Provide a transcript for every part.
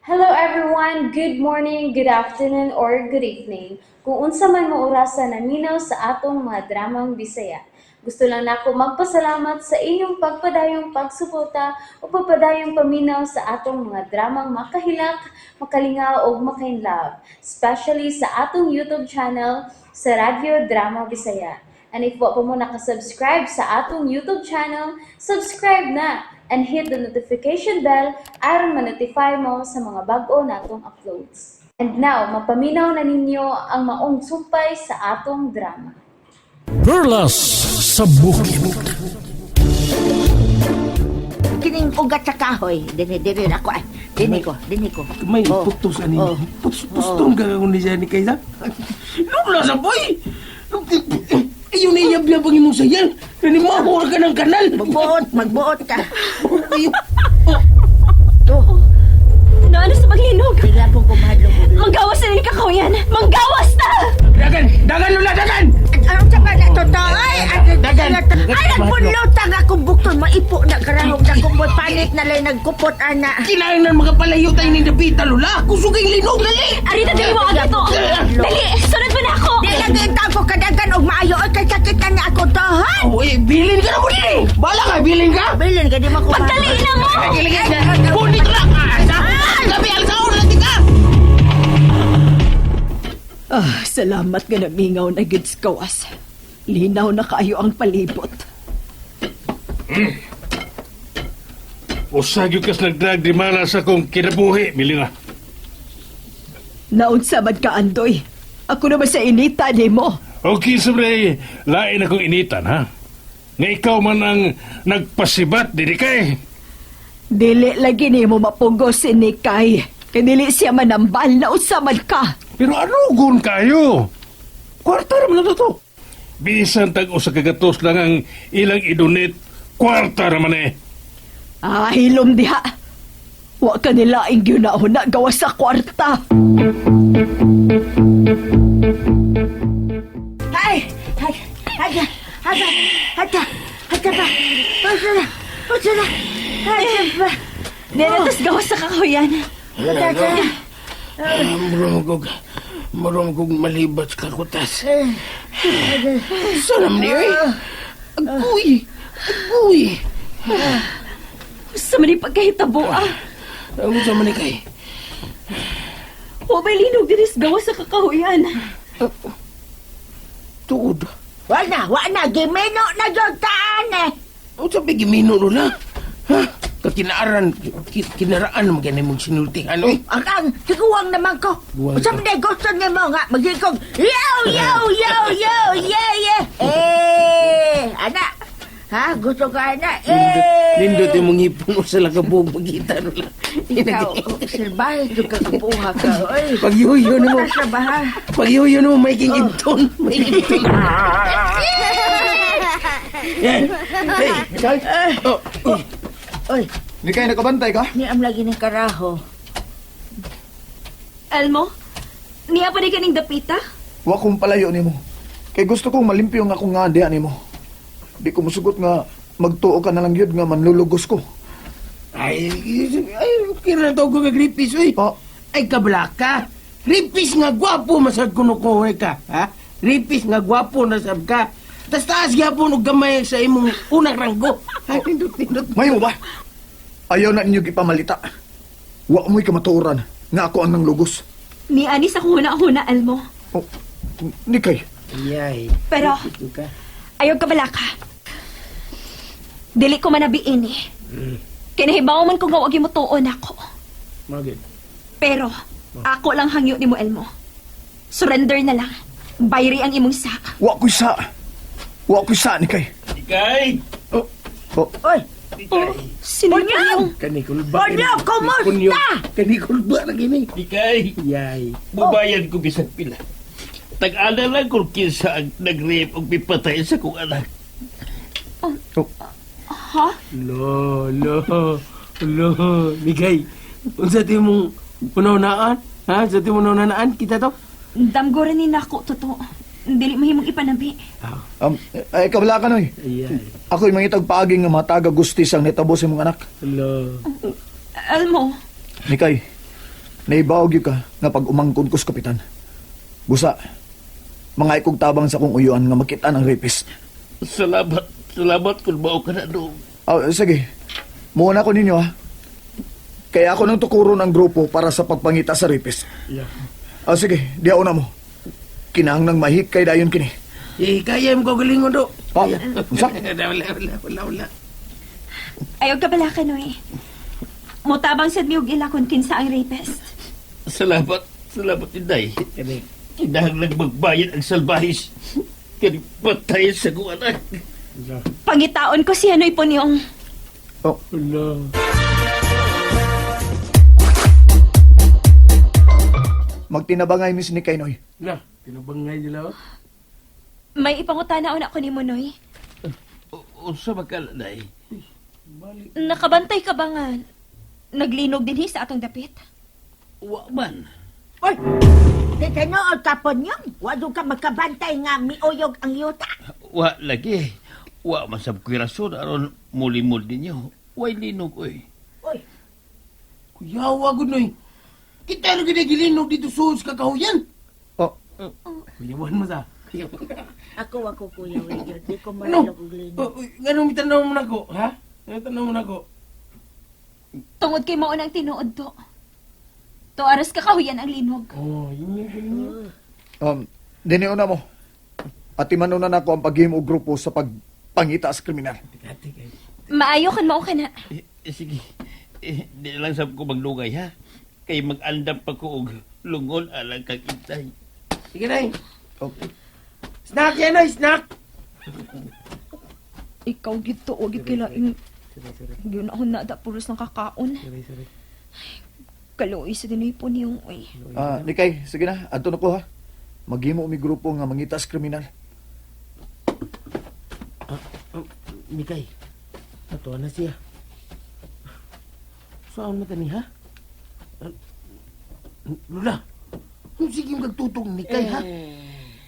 Hello everyone! Good morning, good afternoon, or good evening. Kung unsa man mo orasa naminaw sa atong mga dramang Bisaya. Gusto lang nako magpasalamat sa inyong pagpadayong pagsuporta o pagpadayong paminaw sa atong mga dramang makahilak, makalingaw ug makainlove, especially sa atong YouTube channel sa Radyo Drama Bisaya. And if wa pa mo nakasubscribe sa atong YouTube channel, subscribe na and hit the notification bell aron ma-notify mo sa mga bag-o natong uploads. And now, mapaminaw na ninyo ang maong sumpay sa atong drama. Perlas sa Bukid. Kining ugat sa kahoy. Dini, dini ako ay. Dini ko, dini ko. May Oh. putos ani. Oh. Putos pustong ka kung niya ni Kaysa. Lula sa boy. Ayun na iyab-yab ang imong sayal. Kani mo ka ng kanal. Magbuot, magbuot ka. Ayun. To, Naano sa paglinog? bigla pong kumahadlok. Manggawas na ni Kakahuyan! Manggawas na! Dagan, dagan lula, dagan. Ano sa ba na totoo? Ay, Dagan. ay, nagpulutang akong bukton. Maipo na karahog na kumpot. Palit na lang nagkupot, ana. Kailangan makapalayo tayo ni Dabita lula. Kusog ang linog dali. Arita, dali mo agad to! Dali! Sunod mo na ako! Di lang itaw ko kadagan og maayo. Ay, kay sakit na niya ako to, ha? Oh, eh, bilin ka na mo din. Bala ka, bilin ka. Bilin ka, di mo kumahadlok. Pagdali na mo! Lagi, lagi. Kunin ko lang. Asa? Gabi, alsaon lagi ka. Ah, salamat nga namingaw na gid sa kawas. Linaw na kaayo ang palibot. Usag yung kas nagdrag di mala sa kong kinabuhi, Milina. Naunsa man ka, Andoy. Ako naman sa inita nimo. Okay, sobre, lain akong initan, ha? Nga ikaw man ang nagpasibat, dili kay. Dili lagi nimo mapugos si Nikay. Kay dili siya manambal, naunsa man ka. Pero anugon kayo? Kwarta naman na to. Bisan tag usa ka gatos lang ang ilang idonate, kwarta naman eh. Ah, hilom diha. Wa ka nila ang gyunahuna gawas sa kwarta. Ay, ay, ay, ay, ay, ay, ay, ba? Ay, na, ay, na, ay, ba? Dali, tas gawas sa Kakahuyan! Murong kog murong kog malibat sa kakutas. Sana man niyo eh. Agoy! Agoy! Sa man pagkahitabo ah! Ang sa man ni kay? Wa ba'y linog diri sa gawas sa Kakahuyan? Tuod. Wala na, wala na, gimino na dyan taan eh. Ang sabi gimino lula. Ha? Kakinaaran, kinaraan naman ganay mong sinultihan oy. Ang siguwang naman ko. Guwang Sa ka. mga gusto niya mo nga, magiging yo, yo, yo, yo, yeah, yeah. Eh, ana. Ha, gusto ka ana. Eh. Nindot yung mong hipon sa lakabog magita lula. Ikaw, silbahe, yung kakabuha ka. Oy. Pagyuyo na mo. Sa baha. Pagyuyo na mo, may king ibton. May king ibton. Hey, hey, oh, oh. Oy, Ni kay nakabantay ka? niam lagi ng karaho. Elmo, niya pa di kaning dapita? Wa kong palayo nimo. Kay gusto kong malimpyo nga akong nga diha nimo. Di ko musugot nga magtuo ka na lang yun nga manlulugos ko. Ay, ay, kira to ko ka gripis, uy. Oh, Ay, kablaka. Ripis nga gwapo masad kuno ko ka, ha? Ripis nga gwapo na sab ka. Tas taas gyapon og gamay sa imong unang ranggo. Ay, nindot nindot. mayo ba? Ayaw na ninyo gipamalita. Wa mo'y kamatuoran nga ako ang nanglugos. Ni ani sa kuhuna-huna, Elmo. Oh, ni kay. Ayay. Pero, ka. ayaw ka balaka. Dili ko manabiin eh. Kinahibaw man ko nga wag mo tuon ako. Magid. Pero, ako lang hangyo ni mo, Elmo. Surrender na lang. Bayri ang imong sak. Wa ko'y sa. Wa ko'y sa ni kay. Ikay! Oh, oh, Oy, Oh, sino yung... Kani kulba. Punyong, kumusta? Kani kulba na kini. Ikay! Yay. Bubayan ko bisag pila. Tag-ana lang kung kinsa ang nag-rape og pipatay sa kong anak. oh. Ha? Lo, lo, lo, Migay. Unsa ti mong unawunaan? Ha? Sa ti mong unawunaan kita to? Damgo rin ni nako, totoo. Dili mahimong ipanabi. Ay, kabala ka noy. Ayay. Ako'y mangitag paaging nga mataga gustis ang nitabo sa imong anak. Lo. Elmo, Ni kay. Naibaw gyud ka nga pag umangkon ko sa kapitan. Busa, mga ikog tabang sa kong uyuan nga makita ng rapist. Salamat. Salamat kung mao ka na dong. Ah, sige, muna ko ninyo ha. Kaya ako nang tukuron ang grupo para sa pagpangita sa rapist. Yeah. Ah, sige, di ako na mo. Kinahanglang mahikay dayon kini. Eh, kaya mo kagalingon do. Oh, unsa? Wala, wala, wala, wala. Ayaw ka bala ka, Noy. Mutabang sad mi og ila kung kinsa ang rapist. Salamat, salamat inday. Kinahanglang magbayad ang salbahis. Kani patay sa kong anak. Pangitaon ko siya, Noy Punyong. Oh, magtinabangay mis ni Kaynoy. Wala, tinabangay nila. Oh. May ipangutana una ko ni mo, Noy. Unsa man ka day? Nakabantay ka ba nga? Naglinog din sa atong dapit. Wa man. Oy! Kay tinuod ka po niyong. Wa ka magkabantay nga miuyog ang yuta. Wa lagi. Wa man sab ko'y rason aron mulimod ninyo. Way linog oy. Oy, Kuyawa gud noy. Kita ro gid gilinog dito sus kakahuyan. Oh, Kuyawan mo sa. Kuyawan. ako ako kuya William. Di ko Ano? malalo og linog. Oh, uy, Nganong mitanaw mo nako, ha? Nganong tanaw mo nako? Tungod kay mao nang tinuod to. To aras kakahuyan ang linog. Oh, yun yun, yun. yun. Dini una mo. Atiman una nako ang paghimo og grupo sa pagpangita sa kriminal. Maayo kan mao ka na. Eh, eh, sige. Eh, di lang sab ko maglugay ha. Kay mag-andam pa ko og lungon alang kang intay. Sige nay. Okay. Snack yan ay, snack. Ikaw gito, wag gid kilaing. Gyud ako na da puros ng kakaon. Kaluoy sa dinoy po niyong oy. Ah, Nikay, sige na, adto na ko ha. Maghimo mi grupo nga mangita sa kriminal. Oh, Mikay, ato na siya. Saan mo tani, ha? Ah, Lula, kung sige yung kagtutong ni Kay, ha?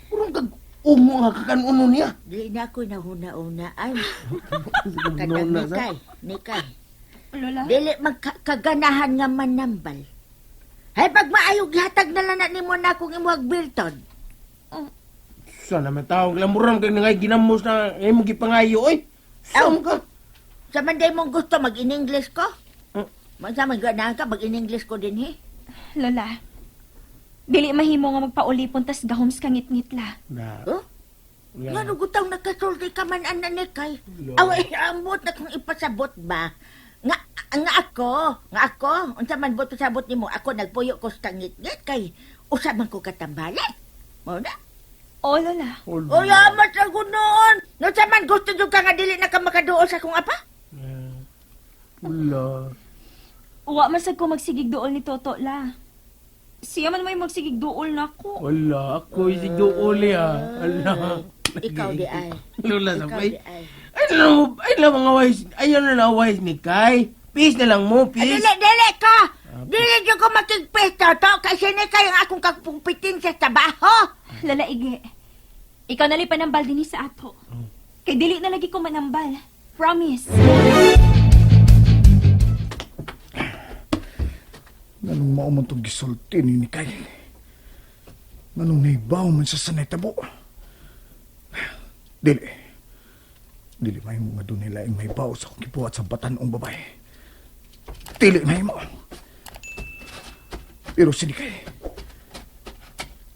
Purong kag umo nga kakanuno niya. Di na ako nahuna-una ay. Kanang Nahuna sa? nikay, nikay. Lola. Dili magkaganahan nga manambal. Hay pag maayo gihatag na lang na nimo na akong imuhag bilton. Sana man tawag lamuram kay nangay ginamos na imong gipangayo oy. Saan ka? Sa man day mong gusto mag in English ko? Hmm. Man sa man ganahan ka mag in English ko din he. Lola. Dili mahimo nga magpaulipon tas gahom sa kangitngit la. Na. Huh? Nga no gutaw nakasulti ka man ana ni kay. Away ambot na kung ipasabot ba. Nga nga ako, unsa man bot pasabot nimo ako nagpuyo ko sa kangitngit kay usa man ko katambalan. Mao na. O Lola. O yamat sa gunoon. No sa man gusto jud ka nga dili na ka makaduol sa akong apa? Wala. Wa man sad ko magsigig duol ni Toto la. Siya man may magsigig duol nako. Wala ako si uli ah. Ala. Ikaw di ay. Lola Ikaw sabay. di ay. Ay na ay na mga wise. Ayaw na na wise ni Kai. Peace na lang mo, Ay, peace. Dili, dili ka! Dili jud ko makigpesta to kasi ni kay ang akong kakumpitin sa trabaho. Lola Ige. Ikaw na panambal dinhi sa ato. Kay dili na lagi ko manambal. Promise. Nganong mao man tong gisulti ni Nikay? Nganong naibaw man siya sa naitabo? Dili. Dili mahimo nga doon nila may baw sa akong gibuhat sa batanong babae. Dili mahimo. Pero si Nikay,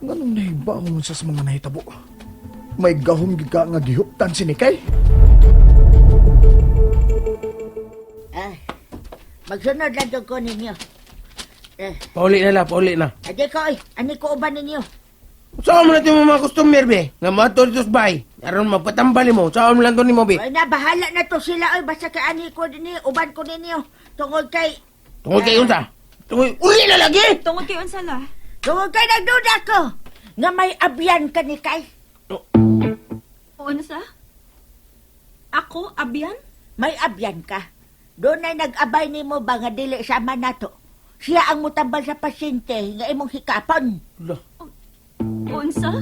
nganong naibaw man siya sa mga nahitabo? May gahom gid ka nga gihuptan si Nikay? Ay, magsunod lang jud ko ninyo. Eh, Pauli na la, pauli na. adi ko oy, ani ko uban ninyo. Saan mo natin mga customer be? Nga mga dito sa bahay. Aron magpatambali mo. Saan mo lang to nimo be? Ay na bahala na to sila oy basta kay ani ko dinhi uban ko ninyo. Tungod kay Tungod kay unsa? Tungod uli na lagi. Tungod kay unsa la? Tungod kay nagduda ko nga may abyan ka ni kay. Unsa? Ako abyan? May abyan ka. Doon ay nag-abay nimo ba nga dili sama nato. Siya ang mutambal sa pasyente nga imong hikapon. Lah. Unsa?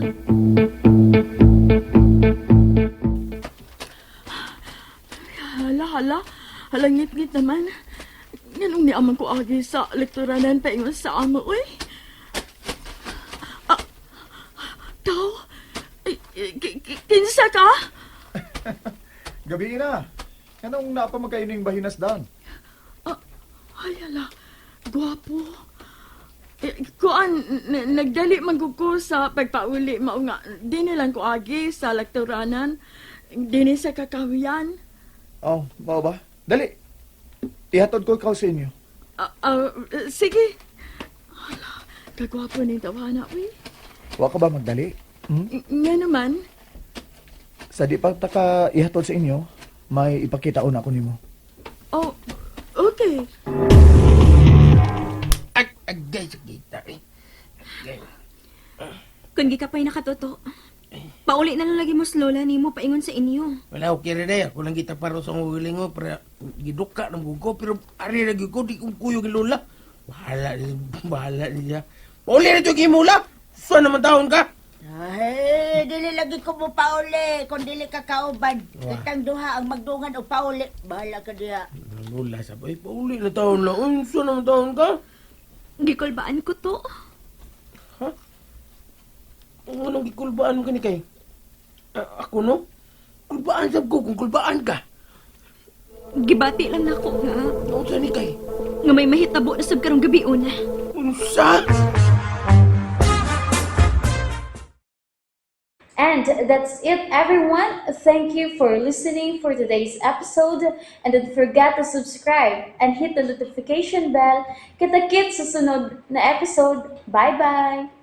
Hala, hala. Hala, ngit-ngit naman. Nganong niaman ko agi sa lekturanan paingon sa amo, uy? Ah, daw? Ay, kinsa ka? Gabi na. Anong napamagkaining bahinas daan? Ah, ay, ala. Gwapo. Eh, kuan, nagdali man gud ko sa pagpauli mao nga di lang ko agi sa lekturanan. Dini sa kakahuyan. Oh, mao ba? Dali. Ihatod ko ikaw sa inyo. Ah, ah, sige. Ala, kagwapo ni tawana, uy. Wa ka ba magdali? Hmm? Nga naman. Sa di pa ta ka ihatod sa inyo, may ipakita una ko nimo. Oh, okay. Ag, agay sa kita eh. Agay. Kung gikapay nakatoto, pauli na lang lagi mo sa lola nimo paingon sa inyo. Wala, okay rin eh. Ako lang kita paro sa uling mo, para giduka ng gugo. Pero ari lagi ko, di kong kuyog yung lola. Bahala, bahala niya. Pauli na ito yung himula. Saan naman taon ka? Ay, dili lagi ko mo pauli kung dili ka kauban. Kitang duha ang magdungan og pauli. Bahala ka diha. Lola, sabay, pauli na taon lang. Uy, saan naman taon ka? Gikulbaan ko to. Ha? Ang anong gikulbaan mo kani kay? Ah, ako no? Kulbaan sab ko kung kulbaan ka. Gibati lang nako nga Unsa ni kay? nga may mahitabo na sab karong gabi una. Unsa? And that's it, everyone. Thank you for listening for today's episode. And don't forget to subscribe and hit the notification bell. Kita-kits sa sunod na episode. Bye-bye!